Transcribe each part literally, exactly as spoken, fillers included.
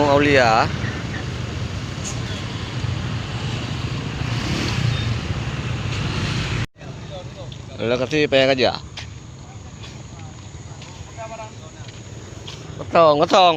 Aulia. Lokasi Paya Gajah. Kosong, kosong.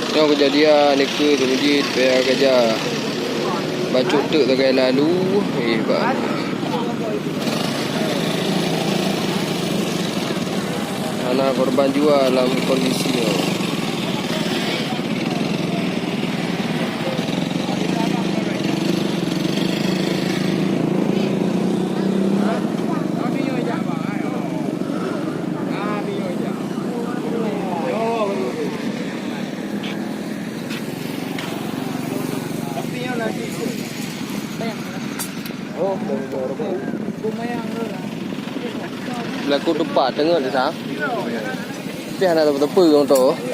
Nyoe keujadian dikeue di Masjid Paya Gajah. Bacut teuk sagai lalu, eh, bah. Hana korban jiwa lam kondisi nyoe. Laku tupat teungeut sa. Tapi hana teupeu-teupeu ureueng tu.